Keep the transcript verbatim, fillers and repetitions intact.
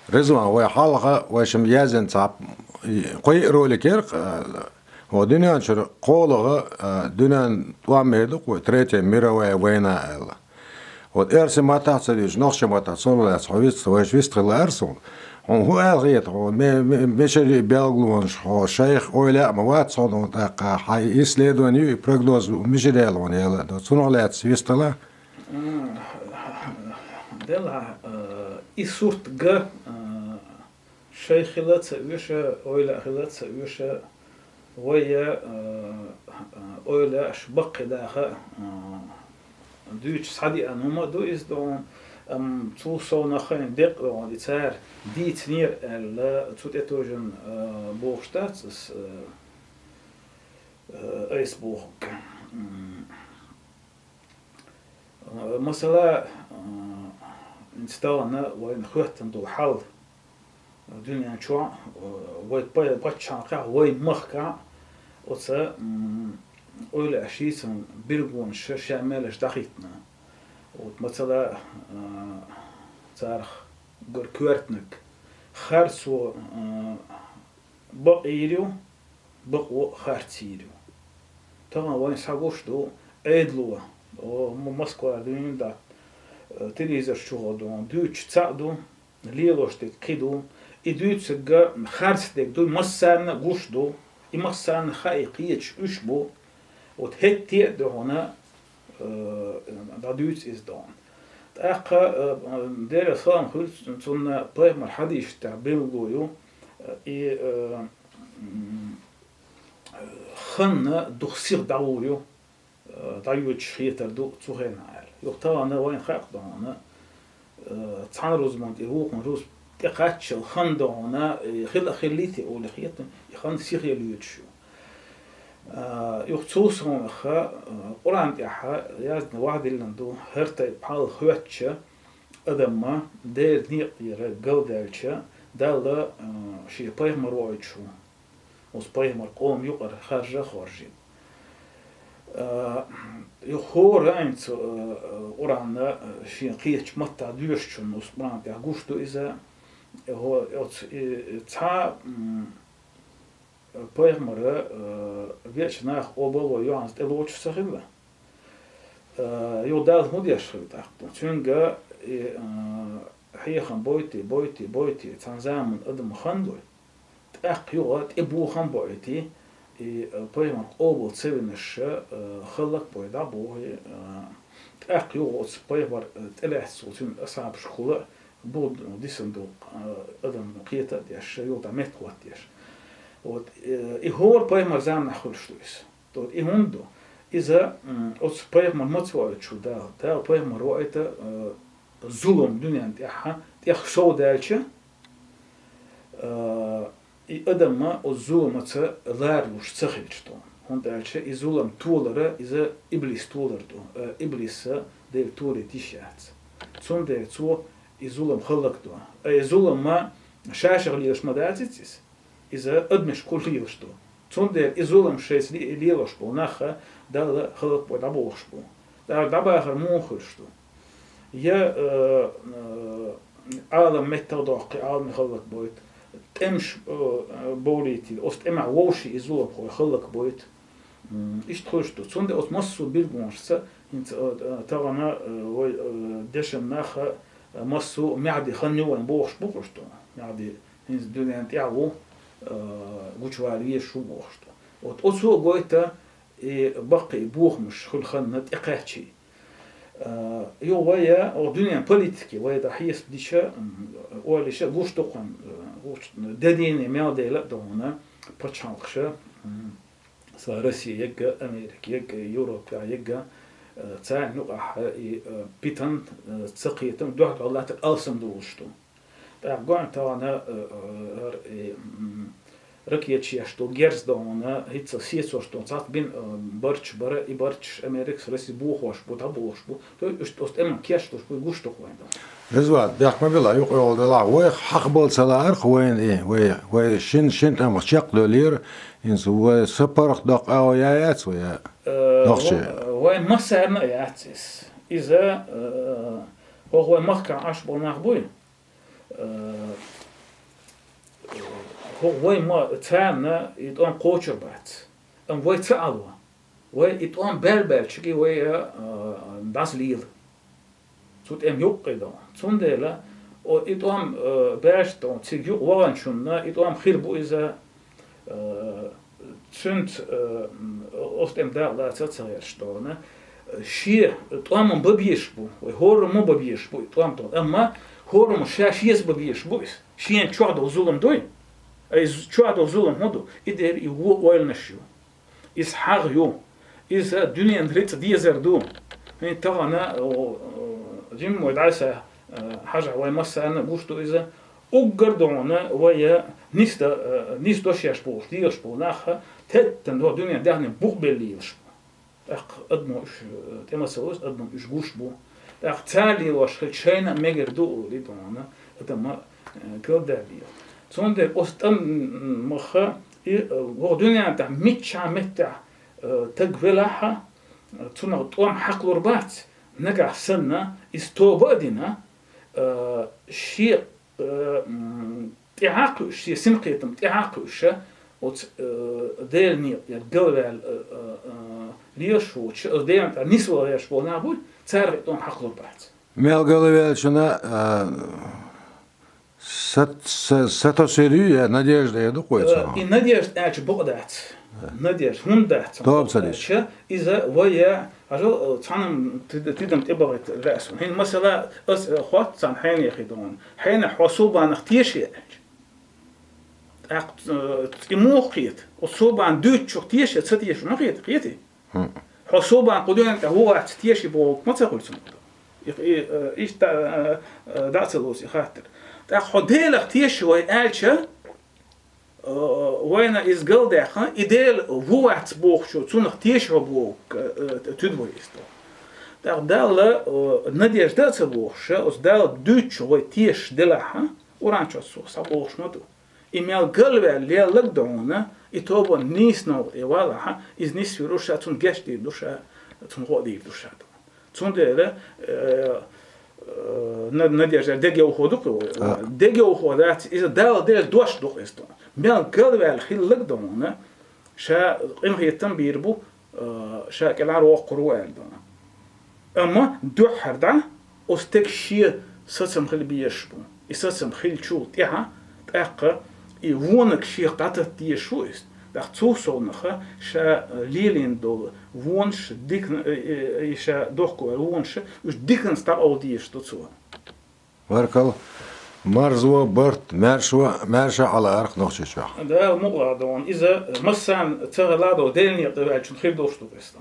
Ризван, вай хьалха, вай шим язен цхьа кхой ролик яр, хӀо дуьнен чуьра кхолагӀа, дуьнен тӀом бер ду кхо, Третья мировая война аьлла. Вот эрсий маттахь ца дуьйцуш, нохчий маттахь цунах лаьцна хьо вист-, вайша вистхила лаьара суна. Хьуна хӀун аьлла хета, хьо ме-, ме-, мичара белгалонаш, хьо шайх ойла а ма вац хьуна, тӀаккха хьайн исследование ю и прогноз мичара яьлла хьуна яьлла. Цунах лаьцна вистхила. М, Делахь, э, и сурт га, э, шайх хила а ца оьшу, ойла а хила а ца оьшу, вай, э, э, ойла аш баккхий даха, э, дуьйцуш схьадеана хӀума а ду иза догӀун, ам, цул совнаха декъ догӀун, и цара дийцинера аьлла, цу тӀе тожен, э, бохуш дац ас, э, э, айса бохург. М, Масала, э, инстагӀана вайна хӀоьттина долу хьал дуьнен чохь, э, вай па-, пачхьалкхехь, вай махкахь оцу, м, ойла аш йийцина биргонаш ша мелаш дӀахӀиттина. Вот, масала, э, царах гар коьртаниг харцо, э, бакъ йийр ю, бакъо а харц йийр ю. Тахана вайн схьагуш ду, Ӏедало, о, м-, Москва дуьйна дац, э, телевизор чухула ду, дуьйцуш цхьаъ ду, лелош дерг кхин ду. И дуьйцург харц дерг ду, массарна а гуш ду, и массарна а хаий кхеташ уьш бу. Вот хӀетте а ду хьуна, э, дӀадуьйцу иза догӀун. ТӀаккха, э, Делера салам хуьлда цунна, пайхамар хьадисаш тӀехь билгало ю, э, и, э, м, ханна дукха сиха дӀагӀур ю, э, дӀайоьдуш хетар ду цу хенахь аьлла. Юха тахана вайна хаьа догӀун, э, цхьана рузбан тӀе вукхун рузбан тӀе кхаччал хан догӀун, э, хила а хиллийта олий хета, и хан сиха йоьдуш ю. Э, юха цул совнаха, э, Къуръан тӀехь яздина вахдиллина ду, хӀара тайпа хьал хӀоьттича, адамма Делан некъа тӀера галдаьлча, Далла, э, шен пайхамар воуьйтуш ву. Оцу пайхамар къоман юкъара харжа а хоржийна. Э, юха хӀора а ца, э, Къуръанна, э, шен кхечу маттахь доьшучунна оцу Къуръан тӀехь гуш ду иза. ХӀо-, оцу и, и цхьа, м, пайхамара, э, веча нах къобалво юьхьанца тӀелоцуш ца хилла. Э, юха Далла хӀун деш хилла тӀаккха? Цуьнга и, э, хьехам бойтий, бойтий, бойтий, цхьана заманна адам хан дой, тӀаккха юха тӀе бохам бойтий, и, э, пайхамар къобал ца винарш, э, хӀаллакбой дӀабохий, э, тӀаккха юха оцу пайхамар, э, тӀелаьцна цуьнан асхьабашкахула а бух дисина ду, э, адам кхета а деш, юха дӀа меттахӀоттадеш. Вот, э, и хӀора пайхамар заманахь хуьлуш ду иза. То и хӀунда ду? Иза, м, оцу пайхамар маца воуьйтуш ву Дала? Дала пайхамар воуьйту, э, зулам дуьнен тӀехь, тӀех сов даьлча, э, и адамма оцу зуламаца ларалуш ца хилча ду. ХӀунда аьлча и зулам толара, иза иблис толар ду. Э, иблиса Дела торе йиш яц. Цундела цо и зулам хӀаллакдо. Э, и зулам ма ша-шех лелаш ма дац иза. Иза адамашкахула лелаш ду. Цундела и зулам шайца ле-, лелош болу нах Далла хӀаллакбой дӀабохуш бу. ТӀаккха дӀабахар муха хуьлуш ду? Я, э, э, Ӏалам меттах а доккхий, Ӏалам хӀаллакбойту, тӀемаш, э, э, бовлийтий, оцу тӀемехь вовший и зуламхой хӀаллакбойту. М, иштта хуьлуш ду. Цундела оцу массо а билгалонашца хӀинца, э, э, тахана, э, вай, э, дешан нах, э, массо а маьӀди хан ю вайн бохуш бу хӀуш ду. МаьӀди хӀинца дуьнен тӀехь ву, э, гучувала везаш ву бохуш ду. Вот оцо а гойту и баккхий бохамаш хуьлу ханна тӀекхаьччий. Э, юха вай, э, оха дуьнен политике вай дӀа хьесап дича, м, ойла йича гуш ду хьуна, э, гуш, де дийне мел дела а ду хьуна пачхьалкхаша, м, Са Россия егга, Америка егга, Европа егга, э, царна юкъахь и, э, питан, э, цакхетам, дуьхьал латтар алсам долуш ду. ТӀаккха гойту тахана, э, э, хӀара, э, м, ракеташ еш долу герз догӀуна, хӀинца сецош долу цхьацца бина, э, барчаш бара, и барчаш Америкас, Россис бохош бу, дӀабохуш бу. То есть, оцу тӀеман кечдуш бу, гуш ду хьуна. Ризван, бехк ма билла, юкъа йолу делахь, вайх хьахабала ца лаара-кх вайна и, вай, вай шин, шин тӀамах чекхдевллера, хӀинца вай са паргӀатдоккху агӀо яц вай, я? Э, нохчий. Ва-, вайн массарна а яц иза. Иза, э, хӀокху вайн махкахь Ӏаш болу нах буй? Э, Вай ма царна и тӀом кхочур бац. Амма вай ца Ӏало. Вай и тӀом баьлла-баьллача вай, а, дӀасалела. Цу тӀема юккъе дӀа. Цундела, о, и тӀом, а, баьш дӀа, цига юкъе ваханчунна и тӀом хир бу иза, а, цуьнца, а, м, оцу тӀема дакъа лаца ца гӀерташ дӀа. Шен тӀом бан безаш бу, вай хӀораммо бан безаш бу и тӀом дӀа. Амма хӀораммо ша шеца бан безаш бу иза. Шена чохь долу зулам дуй, а иза чохь долу зулам хӀун ду? И дера и вон ойланаш ю. Иза хьагӀ ю. Иза дуьненан рицкъа дезар ду. ХӀинца тахана, о, о, жимма вай дӀасахьа, э, хьажахь вай массарна а гуш ду иза. Уггар а дохьуна вай, э, нисда, э, нисдеш болуш, лелаш болу нах, теттан дуьненан даьхни букъ белла лелаш бу. ТӀаккха адамо уьш, э, тӀе ма ца луш, адамо уьш гуш бу. ТӀаккха цара лелош хилча шайна а мегар ду, олий дохьуна, адамо, э, галдаьлла. Цундела оцу тӀамах и, э, вай дуьнен тӀехь миччахьа меттехь, э, таг велахь, э, цунах тӀом хьакхалур бац, нагахь санна, иза тоба а дина, э, шен, э, м, тӀаьхьа а кхуьуш, шен синкхетам тӀаьхьа а кхуьуш, оцу, э, Делан некъа тӀера галваьлла, э, э, э, лелаш воцуш, оцу Делан тӀера нисвала гӀерташ болу нах буй, царах и тӀом хьакхалур бац. Мел галваьллачунна, э, са-, са-, сатосур ю я надежда эр ду-кх вай цунах? Э, и надежда аьлча бакъ дац. Э. Надежда хӀунда дац? Тоба ца дича. Аьлча, иза вай, хьажал, э, цхьана тид-, тидам тӀебахийта лаьа суна. ХӀинца, масала, ас, э, хотту царна хьенех и дохьуна. Хьенех хьо собанах теший аьлча. ТӀаккха, э, и муха кхета? Оцу собан дуьйцучух теший, ца теший ма кхета, кхетий? ХӀун. Хьо собан кху дуьнен тӀехь ву вац теший бохург ма ца хуьлу цунах. И, и, э, иштта, э, э, дӀа а ца лоцу и хаттар. ТӀаккха хьо Делах теший вай аьлча, э, вайна иза галдаьккхина, и Дела ву вац бохучо цунах теший хьо бохург, э, э, туьду вай иза. ТӀаккха Далла, э, надежда а ца бохуш, оцу Далла дуьйцучух вай тешаш делахь, Къуръан чохь цо схьабохуш ма ду. И мел галваьлла лелларг а дохьуна, и тоба нийса новкъа тӀе валахь, иза нисвийр ву ша, цунна гечдийр ду ша, цунна гӀо а дийр ду ша. Цундела, э, э, на-, надежда дегайовхо ду-кх вай. А. Дегайовхо дац, иза Далла делла дош ду-кх иза. Мел галваьлла хилларг а дохьуна, ша къинхетам бийр бу, э, ша кӀелхьарвоккхур ву аьлла дохьуна. Амма дуьххьара дӀа оцу стеган шен сацам хила безаш бу. И сацам хиллачул тӀаьхьа, тӀаккха и вонаг шех дӀататта дезаш ву иза. ТӀаккха цул совнаха ша лелийна долу вонаш дикана, э, э, и ша дохко волу вонаш, уьш диканца дӀакъовла дезаш ду цо. Баркалла. Марзо, барт, маьршо, маьрша Ӏалаарх нохчийчохь. Дала мукъалахь дохьуна. Иза массарна ца хилла а дохьуна, Делан некъа тӀе ваьллачунна хир долуш ду-кх иза.